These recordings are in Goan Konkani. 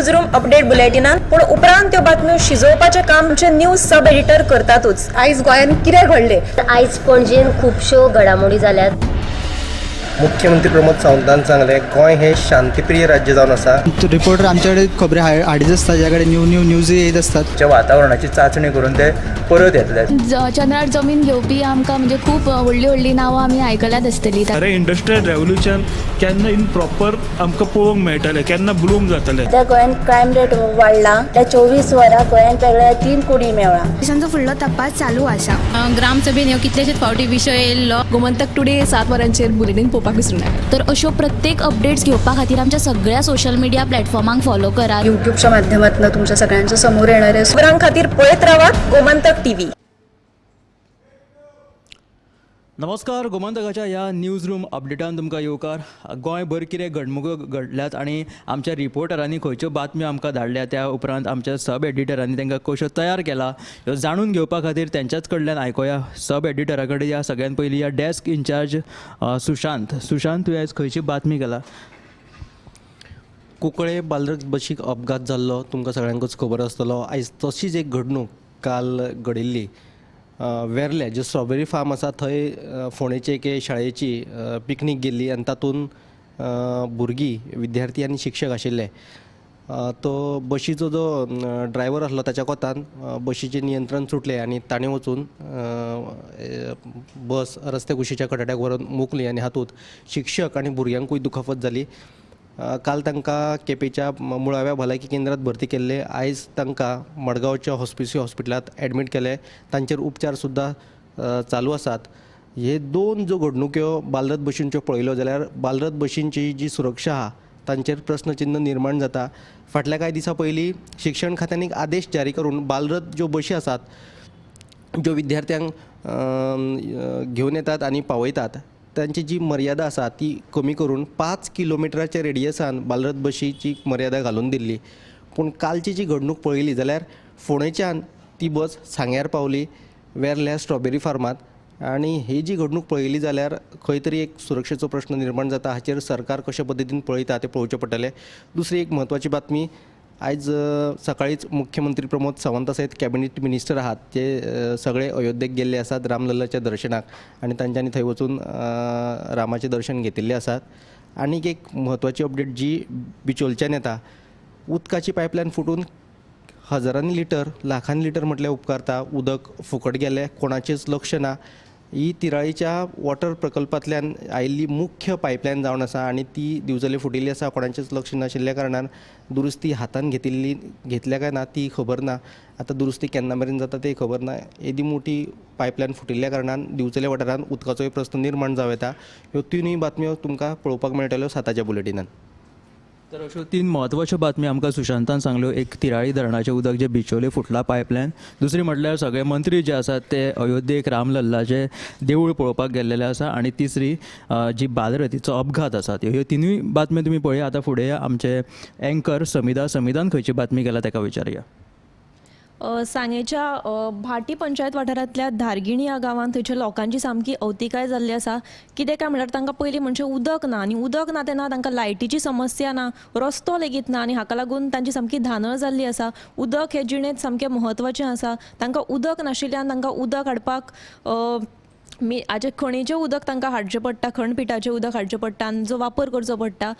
न्यूज रूम अपडेट बुलेटिनान, पूण उपरांत त्यो बातम्यो शिजोवपाचें काम आमचे न्यूज सब एडिटर करतातूच. आयज गोंयांत कितें घडलें? आयज पणजेन खुबश्यो घडामोडी जाल्यात. मुख्यमंत्री प्रमोद सावंतान सांगलें, गोंय हें शांतीप्रिय राज्य जावन आसा. रिपोर्टर आमच्याकडे खबरी हाडीत आसता, ज्या कडेन न्यू न्यू न्यूज येत आसतात. वातावरणाची चाचणी करून ते परत येतले. चंद्रार जमीन घेवपी आमकां म्हणजे खूब व्हडली व्हडली नांवां आमी आयकल्यात आसतली. खरें इंडस्ट्रियल रेवोल्युशन केन्ना इन प्रॉपर आमकां पळोवंक मेळटलें, केन्ना ब्लूम जातलें? सध्या गोंयांत क्रायम रेट वाडला. त्या 24 वरां गोंयांत वेगळ्या 3 कुडी मेळ्ळा. पोलिसांचो फुडलो तपास चालू आसा. ग्रामसभेन ह्यो कितलेशेच फावटी विशय येयल्लो. गोमंतक टुडे 7 वरांचेर बुलेटीन पळोवपाक विसरूं नाका. तर अश्यो प्रत्येक अपडेट्स घेवपा खातीर आमच्या सगळ्या सोशल मिडिया प्लॅटफॉर्मांक फॉलो करात. युट्यूबच्या माध्यमातून तुमच्या सगळ्यांच्या समोर येणारे खबरां खातीर पळयत रावात गोमंतक टीव्ही. नमस्कार, गोमंतकाच्या ह्या न्यूज रूम अपडेटान तुमकां येवकार. गोंयभर कितें घडणुको घडल्यात आनी आमच्या रिपोर्टरांनी खंयच्यो बातम्यो आमकां धाडल्या, त्या उपरांत आमच्या सब एडिटरांनी तांकां कश्यो तयार केला ह्यो जाणून घेवपा खातीर तेंच्याच कडल्यान आयकुया. सब एडिटरा कडेन या सगळ्यान पयलीं या डेस्क इन्चार्ज सुशांत. सुशांत, तुवें आयज खंयची बातमी केला? कुंकळे बालरथ बशीक अपघात जाल्लो तुमकां सगळ्यांकूच खबर आसतलो. आयज तशीच एक घडणूक काल घडिल्ली. वेर्ले जे स्ट्रॉबेरी फार्म आसा थंय फोंडेचे एके शाळेची पिकनीक गेल्ली आनी तातूंत भुरगीं, विद्यार्थी आनी शिक्षक आशिल्ले. तो बशीचो जो ड्रायव्हर आसलो ताच्या कोतान बशीचें नियंत्रण सुटलें आनी ताणें वचून बस रस्त्या कुशीच्या कटाट्याक व्हरून मोखली आनी हातूंत शिक्षक आनी भुरग्यांकूय दुखापत जाली. काल तांकां केपेंच्या मुळाव्या भलायकी केंद्रात भरती केल्ले. आयज तांकां मडगांवच्या हॉस्पिसियो हॉस्पिटलांत एडमीट केले. तांचेर उपचार सुद्दां चालू आसात. हे दोन ज्यो घडणुक्यो बालरथ बशींच्यो पळयल्यो जाल्यार बालरथ बशींची जी सुरक्षा आहा तांचेर प्रस्नचिन्न निर्माण जाता. फाटल्या कांय दिसां पयलीं शिक्षण खात्यान एक आदेश जारी करून बालरथ ज्यो बशी आसात ज्यो विद्यार्थ्यांक घेवन येतात आनी पावयतात तांची जी मर्यादा आसा ती कमी करून 5 किलोमिटराच्या रेडियसान बालरथ बशीची मर्यादा घालून दिल्ली. पूण कालची जी घडणूक पळयली जाल्यार फोंडेच्यान ती बस सांग्यार पावली, वेर्ल्या स्ट्रॉबेरी फार्मांत. आनी ही जी घडणूक पळयली जाल्यार खंय तरी एक सुरक्षेचो प्रश्न निर्माण जाता. हाचेर सरकार कशे पद्दतीन पळयता तें पळोवचें पडटलें. दुसरी एक म्हत्वाची बातमी, आयज सकाळीच मुख्यमंत्री प्रमोद सावंत सयत कॅबिनेट मिनिस्टर आहात ते सगळे अयोध्येक गेल्ले आसात रामलल्लाच्या दर्शनाक आनी तांच्यांनी थंय वचून रामाचें दर्शन घेतिल्लें आसात. आनीक एक म्हत्वाची अपडेट जी बिचोलच्यान येता, उदकाची पायपलायन फुटून हजारांनी लिटर, लाखांनी लिटर म्हटल्यार उपकारता उदक फुकट गेलें, कोणाचेंच लक्ष ना. ही तिराळीच्या वॉटर प्रकल्पांतल्यान आयिल्ली मुख्य पायपलायन जावन आसा आनी ती दिवचले फुटिल्ली आसा. कोणाचेंच लक्ष नाशिल्ल्या कारणान दुरुस्ती हातान घेतल्या काय ना ती खबर ना. आतां दुरुस्ती केन्ना मेरेन जाता तें खबर ना. येदी मोठी पायपलायन फुटिल्ल्या कारणान दिवचले वाठारांत उदकाचोय प्रस्न निर्माण जावं येता. ह्यो तिनूय बातम्यो तुमकां पळोवपाक मेळटल्यो 7च्या बुलेटिनान. तर अश्यो 3 म्हत्वाच्यो बातमी आमकां सुशांतान सांगल्यो. एक, तिराळी धरणाचें उदक जें बिचोले फुटलां पायपलायन. दुसरी म्हटल्यार सगळे मंत्री जे आसात ते अयोध्येक रामलल्लाचें देवूळ पळोवपाक गेल्लेले आसा. आनी तिसरी जी बालरथीचो अपघात आसा. ह्यो तिनूय बातम्यो तुमी पळया. आतां फुडें आमचे एंकर समिधा, समिधान खंयची बातमी केला ताका विचारुया. सांगेच्या भाटी पंचायत वाठारांतल्या धारगिणी ह्या गांवांत थंयच्या लोकांची सामकी अवतिकाय जाल्ली आसा. कितें काय म्हणल्यार तांकां पयलीं म्हणजे उदक ना आनी उदक ना तेन्ना तांकां लायटीची समस्या ना, रस्तो लेगीत ना आनी हाका लागून तांची सामकी धानळ जाल्ली आसा. उदक हें जिणेंत सामकें म्हत्वाचें आसा. तांकां उदक नाशिल्ल्यान तांकां उदक हाडपाक हाजें खणीचें उदक तांकां हाडचें पडटा, खणपिठाचें उदक हाडचें पडटा आनी जो वापर करचो पडटा.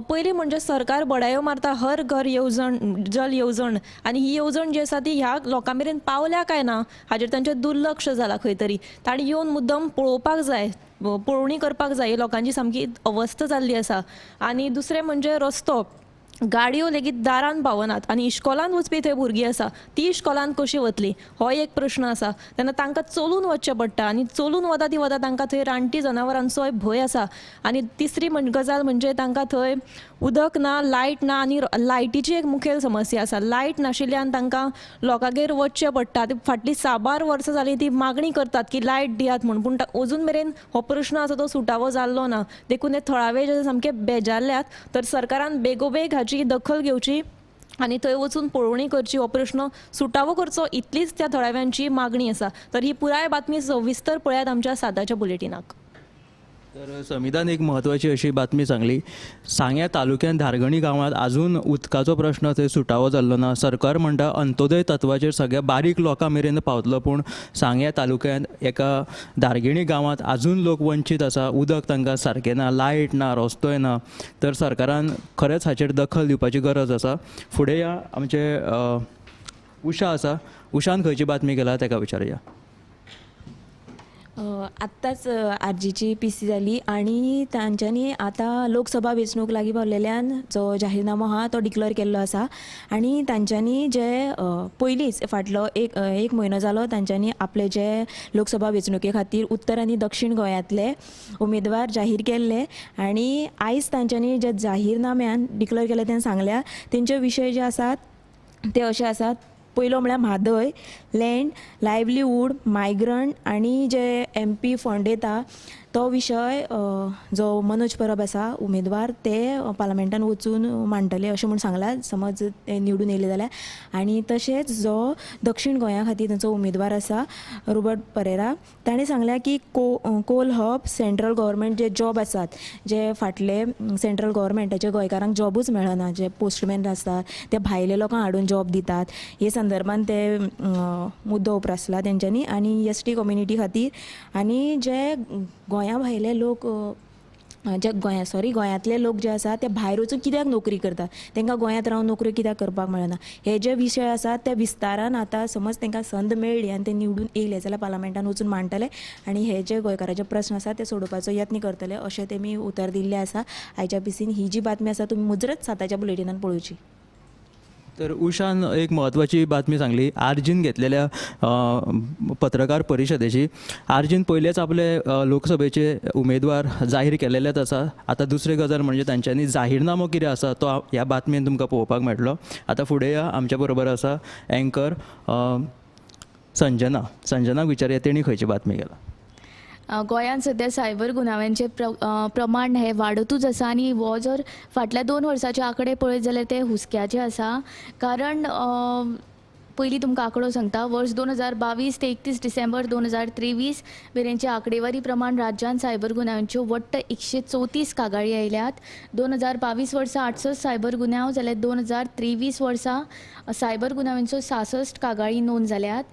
पयलीं म्हणजे सरकार बडायो मारता हर घर येवजण, जल येवजण, आनी ही येवजण जी आसा ती ह्या लोकां मेरेन पावल्या काय ना हाजेर तांचें दुर्लक्ष जालां. खंय तरी तांणी येवन मुद्दम पळोवपाक जाय, पळोवणी करपाक जाय. लोकांची सामकी अवस्था जाल्ली आसा. आनी दुसरें म्हणजे रस्तो, गाडयो लेगीत दारान पावनात आनी इश्कोलान वचपी थंय भुरगीं आसा, ती इश्कोलान कशी वतली हो एक प्रश्न आसा. तेन्ना तांकां चलून वचचें पडटा आनी चलून वता ती वता तांकां थंय रानटी जनावरांचोय भंय आसा. आनी तिसरी गजाल म्हणजे तांकां थंय उदक ना, लायट ना आनी लायटीची एक मुखेल समस्या आसा. लायट नाशिल्ल्यान तांकां लोकांगेर वचचें पडटा. ती फाटलीं साबार वर्सां जालीं ती मागणी करतात की लायट दियात म्हूण, पूण अजून मेरेन हो प्रश्न आसा तो सुटावो जाल्लो ना. देखून हे थळावे जे सामके बेजारल्यात. तर सरकारान बेगोबेग हाची दखल घेवची आनी थंय वचून पळोवणी करची, हो प्रश्न सुटावो करचो, इतलीच त्या थळाव्यांची मागणी आसा. तर ही पुराय बातमी सविस्तर पळयात आमच्या 7च्या बुलेटिनाक. तर समिधान एक म्हत्वाची अशी बातमी सांगली, सांग्या तालुक्यान धारगणी गांवांत अजून उदकाचो प्रश्न थंय सुटावो जाल्लो ना. सरकार म्हणटा अंत्योदय तत्वाचेर सगळ्या बारीक लोकां मेरेन पावतलो, पूण सांग्या तालुक्यांत एका धारगिणी गांवांत अजून लोक वंचीत आसा, उदक तांकां सारकें ना, लायट ना, रस्तोय ना. तर सरकारान खरेंच हाचेर दखल दिवपाची गरज आसा. फुडें या आमचे उषा आसा, उषान खंयची बातमी केला ताका विचारुया. आत्ताच आरजीची पी सी जाली आनी तांच्यांनी आतां लोकसभा वेंचणूक लागीं पावलेल्यान जो जाहीरनामो आहा तो डिक्लेर केल्लो आसा आनी तांच्यांनी जे पयलींच फाटलो एक एक म्हयनो जालो तांच्यांनी आपले जे लोकसभा वेंचणुके खातीर उत्तर आनी दक्षीण गोंयांतले उमेदवार जाहीर केल्ले आनी आयज तांच्यांनी जे जाहीरनाम्यान डिक्लेर केले तें सांगल्या तेंचे विशय जे आसात ते अशे आसात. पयलो म्हळ्यार म्हादय, लँड, लायवलीहूड, मायग्रंट आनी जे एमपी फंड येता तो विशय जो मनोज परब आसा उमेदवार ते पार्लमेंटान वचून मांडटले अशें म्हूण सांगलां समज ते निवडून येयले जाल्यार. आनी तशेंच जो दक्षीण गोंया खातीर तांचो उमेदवार आसा रोबर्ट परेरा ताणें सांगलां की कोल हब सेंट्रल गव्हर्मेंट जे जॉब आसात जे फाटले सेंट्रल गव्हर्मेंटाचे गोंयकारांक जॉबूच मेळना, जे पोस्टमॅन आसतात ते भायले लोकांक हाडून जॉब दितात हे संदर्भान ते मुद्दो उप्रासला तेंच्यांनी. आनी एसटी कम्युनिटी खातीर आनी जे गोंया भायले लोक जे गोंया सॉरी गोंयांतले लोक जे आसा ते भायर वचून कित्याक नोकरी करतात, तांकां गोंयांत रावन नोकरी कित्याक करपाक मेळना, हे जे विशय आसात ते विस्तारान आतां समज तांकां संद मेळ्ळी आनी ते निवडून येयले जाल्यार पार्लमेंटान वचून मांडटले आनी हे जे गोंयकाराचे प्रस्न आसा ते सोडोवपाचो यत्न करतले अशें तेमी उतर दिल्लें आसा. आयच्या पिसीन ही जी बातमी आसा तुमी मुजरत 7च्या बुलेटिनान पळोवची. तर उषान एक म्हत्वाची बातमी सांगली आरजीन घेतलेल्या पत्रकार परिशदेची. आरजीन पयलेच आपले लोकसभेचे उमेदवार जाहीर केलेलेच आसा. आतां दुसरी गजाल म्हणजे तांच्यांनी जाहीरनामो कितें आसा तो ह्या बातमेन तुमकां पळोवपाक मेळटलो. आतां फुडें आमच्या बरोबर आसा एंकर संजना. संजनाक विचारया तेणी खंयची बातमी केला. गोंयांत सद्या सायबर गुन्यांवांचें प्रमाण हें वाडतूच आसा आनी हो जर फाटल्या 2 वर्साचे आंकडे पळयत जाल्यार ते हुस्क्याचे आसा. कारण पयलीं तुमकां आंकडो सांगता, वर्स 2022 ते 31 डिसेंबर 2023 मेरेनचे आंकडेवारी प्रमाण राज्यांत सायबर गुन्यांवांच्यो वट्ट 134 कागाळी आयल्यात. 2022 वर्सा 68 सायबर गुन्यांव जाल्यार 2023 वर्सा सायबर गुन्यांवांच्यो 66 कागाळी नोंद जाल्यात.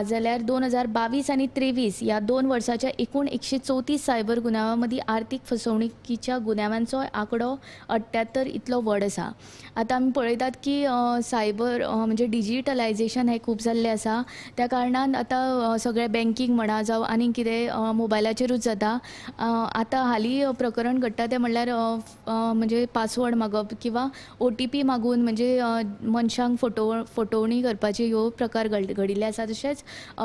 जाल्यार 2022 आनी 23 ह्या 2 वर्साच्या एकूण 134 सायबर गुन्यांवां मदीं आर्थीक फसवणुकीच्या गुन्यांवांचो आंकडो 78 इतलो व्हड आसा. आतां आमी पळयतात की सायबर म्हणजे डिजिटलायजेशन हें खूब जाल्लें आसा, त्या कारणान आतां सगळें बँकींग म्हणा जावं आनी कितें मोबायलाचेरूच जाता. आतां हालीं प्रकरण घडटा तें म्हणल्यार म्हणजे पासवर्ड मागप किंवा OTP मागून म्हणजे मनशांक फटोवणी करपाचे ह्यो प्रकार घडिल्ले आसा. तशेंच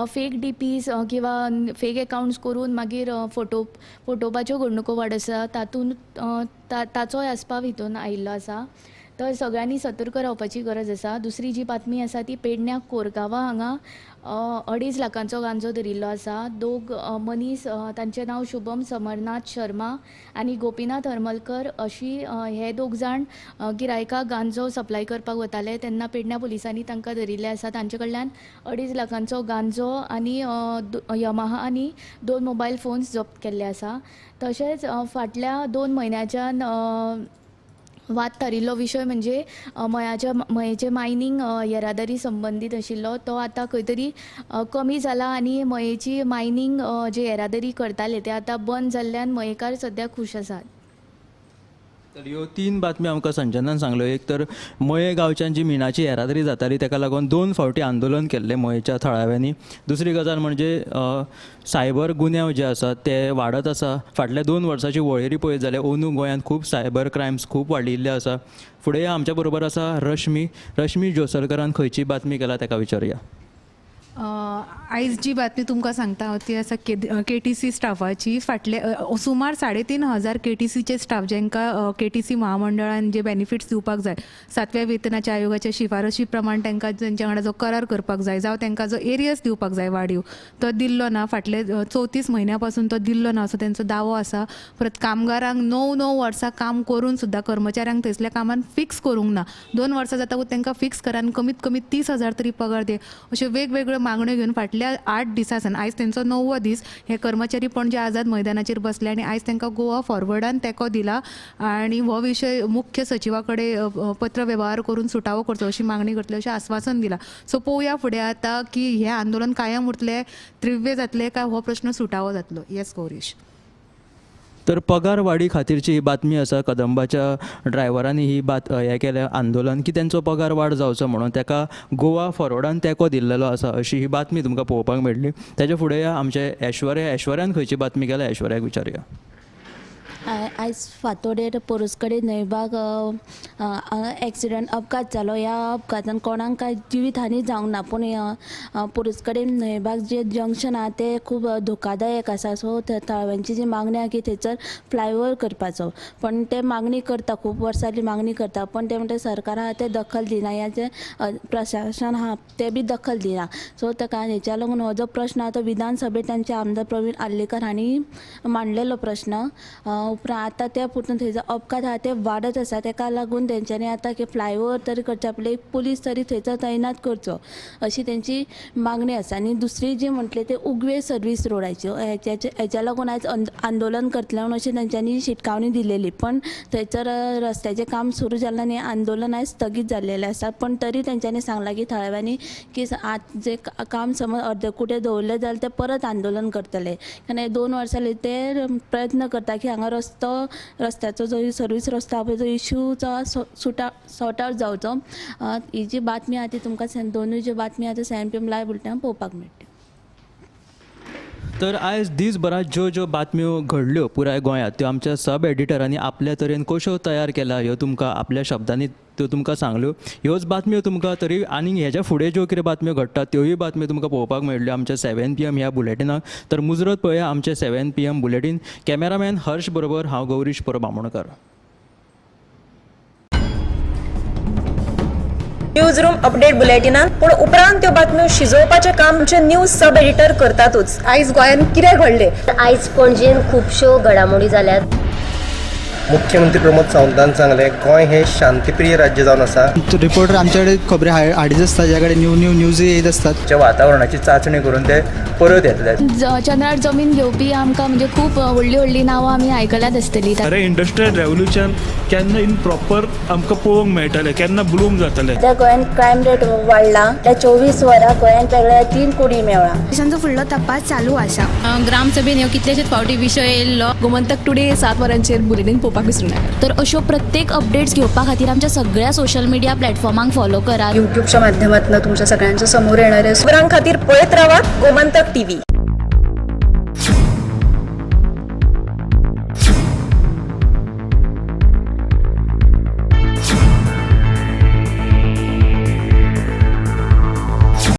फेक DPs किंवा फेक एकावंट्स करून मागीर फटोवपाच्यो घडणुको वाड आसा, तातूंत ताचोय आस्पाव हितून आयिल्लो आसा. तर सगळ्यांनी सतर्क रावपाची गरज आसा. दुसरी जी बातमी आसा ती पेडण्या कोरगांवा हांगा 2.5 लाखांचो गांजो धरिल्लो आसा. 2 मनीस तांचें नांव शुभम समरनाथ शर्मा आनी गोपीनाथ हरमलकर अशी हे 2 जाण गिरायकाक गांजो सप्लाय करपाक वताले तेन्ना पेडण्या पुलिसांनी तांकां धरिल्ले आसा. तांचे कडल्यान 2.5 लाखांचो गांजो आनी यमाहा आनी 2 मोबायल फोन्स जप्त केल्ले आसा. तशेंच फाटल्या 2 म्हयन्याच्यान वाद थारिल्लो विशय म्हणजे मयेचें मायनींग येरादारी संबंदीत आशिल्लो तो आतां खंय तरी कमी जाला आनी मयेची मायनींग जे येरादारी करताले ते आतां बंद जाल्ल्यान मयेकार सद्या खूश आसात. तर ह्यो 3 बातम्यो आमकां संजनान सांगल्यो. एक तर मये गांवच्यान जी मिनाची येरादारी जाताली ताका लागून 2 फावटी आंदोलन केल्लें मयेच्या थळाव्यांनी. दुसरी गजाल म्हणजे सायबर गुन्यांव जे आसात ते वाडत आसा. फाटल्या 2 वर्साची वळेरी पळयत जाल्यार अंदू गोंयांत खूब सायबर क्रायम्स खूब वाडिल्ले आसा. फुडें आमच्या बरोबर आसा रश्मी. रश्मी जोसलकरान खंयची बातमी केला ताका विचारुया. आयज जी बातमी तुमकां सांगता हांव ती आसा KTC स्टाफाची. फाटले सुमार 3500 KTCचे स्टाफ जांकां KTC महामंडळान जे बेनिफिट्स दिवपाक जाय, 7व्या वेतनाच्या आयोगाच्या शिफारशी प्रमाण तांकां तेंच्या वांगडा जो करार करपाक जाय जावं तांकां जो एरियस दिवपाक जाय वाडीव तो दिल्लो ना. फाटले 34 म्हयन्या पासून तो दिल्लो ना असो तेंचो दावो आसा. परत कामगारांक 9-9 वर्सां काम करून सुद्दां कर्मचाऱ्यांक थंयसल्या कामान फिक्स करूंक ना. 2 वर्सां जाता तांकां फिक्स करा आनी कमीत कमी 30,000 तरी पगार दी अश्यो वेगवेगळ्यो मागण्यो घेवन फाटल्या 8 दिसां सावन आयज तेंचो 9वो दीस हे कर्मचारी पणजे आझाद मैदानाचेर बसले आनी आयज तांकां गोवा फॉरवर्डान तेंको दिला आनी हो विशय मुख्य सचिवा कडेन पत्र वेव्हार करून सुटावो करचो अशी मागणी करतले अशें आस्वासन दिलां. सो पळोवया फुडें आतां की हें आंदोलन कायम उरतलें, तीव्र जातलें काय हो प्रश्न सुटावो जातलो. येस गौरीश. तर पगार वाडी खातीरची ही बातमी आसा. कदंबाच्या ड्रायव्हरांनी ही बात हें केलें आंदोलन की तेंचो पगार वाड जावचो म्हणून ताका गोवा फॉरवर्डान तेंको दिल्लेलो आसा अशी ही बातमी तुमकां पळोवपाक मेळ्ळी. तेच्या फुडें आमचे ऐश्वर्या, ऐश्वर्यान खंयची बातमी केल्या ऐश्वर्याक विचारुया. आयज फांतोडेर पोरूस कडेन न्हंयबाग एक्सिडंट अपघात जालो. ह्या अपघातान कोणाक कांय जिवीत हानी जावंक ना, पूण पोरूस कडेन न्हंयबाग जे जंक्शन आहा तें खूब धोकादायक आसा. सो थळाव्यांची जी मागणी आहा की थंयसर फ्लायओवर करपाचो, पण ते मागणी करता, खूब वर्सां मागणी करता, पण ते म्हणटा सरकार आहा तें दखल दिना, ह्या जें प्रशासन आहा तें बी दखल दिना. सो ताका हेच्या लागून हो जो प्रश्न आहा तो विधानसभेत तांचे आमदार प्रवीण आर्लेकर हांणी मांडलेलो प्रश्न. उपरांत आतां त्या पुरतून थंयचो अपघात आहा ते वाडत आसा, तेका लागून तेंच्यांनी आतां की फ्लायओवर तरी करच्या पयलीं एक पुलीस तरी थंयचो तैनात करचो अशी तेंची मागणी आसा. आनी दुसरी जी म्हटली ते उगवे सर्वीस रोडाची, हेच्या लागून आयज आंदोलन करतले म्हणून अशी तेंच्यांनी शिटकावणी दिलेली, पण थंयसर रस्त्याचें काम सुरू जाल्लें आनी आंदोलन आयज स्थगीत जाल्लेलें आसा. पण तरी तेंच्यांनी सांगलां की थळाव्यांनी की आतां जें काम समज अर्दकुटें दवरलें जाल्यार ते परत आंदोलन करतले, कारण हे 2 वर्सां जालीं ते प्रयत्न करता की हांगा रस्त्याचो जो सर्वीस रस्तो आहा पळय तो इशूचो सॉर्ट आवट जावचो. ही जी बातमी आहा ती तुमकां दोनूय ज्यो बातमी आहा त्यो 7 PM live बुलेटिनान पळोवपाक मेळटा. तर आयज दीसभरात ज्यो ज्यो बातम्यो घडल्यो पुराय गोंयांत त्यो आमच्या सब एडिटरांनी आपल्या तरेन कश्यो तयार केल्या ह्यो तुमकां आपल्या शब्दांनी त्यो तुमकां सांगल्यो. ह्योच बातम्यो तुमकां तरी आनी हेज्या फुडें ज्यो कितें बातम्यो घडटात त्योय बातम्यो तुमकां पळोवपाक मेळ्ळ्यो आमच्या 7 PM ह्या बुलेटिनाक. तर मुजरत पळया आमचें 7 PM bulletin. Cameraman Harsh बरोबर हांव गौरीश परब आमोणकर. न्यूज रूम अपडेट बुलेटिनान पूण उपरांत त्यो बातम्यो शिजोवपाचें काम आमचे न्यूज सब एडिटर करतातूच. आयज गोंयांत कितें घडलें, आयज पणजेन खुबश्यो घडामोडी जाल्यात. मुख्यमंत्री प्रमोद सावंतान सांगलें गोंय हें शांतीप्रिय राज्य जावन आसा. रिपोर्टर आमचे कडेन खबरी हाडीत आसता, ज्या कडेन न्यू न्यू न्यूज येत आसतात. वातावरणाची चांचणी करून ते परत येतले. चंद्रार जमीन घेवपी आमकां म्हणजे खूब व्हडली व्हडली नांवां आमी आयकल्यात आसतली. अरे इंडस्ट्रियल रेवोल्युशन केन्ना इन प्रॉपर आमकां पळोवंक मेळटलें, केन्ना ब्लूम जातलें. सध्या गोंयांत क्रायम रेट वाडला, त्या 24 वरां गोंयांत वेगळ्या 3 कुडी मेळ्ळा. तांचो फुडलो तपास चालू आसा. ग्रामसभेन ह्यो कितलेशेच फावटी विशय येयल्लो. गोमंतक टुडे 7 वरांचेर बुलेटीन पळोवपाक विसरूं नाका. तर अश्यो प्रत्येक अपडेट्स घेवपा खातीर आमच्या सगळ्या सोशल मिडिया प्लॅटफॉर्मांक फॉलो करात. यूट्यूबच्या माध्यमातून तुमच्या सगळ्यांच्या समोर येणारे खबरां खातीर पळयत रावात गोमंतक टीव्ही.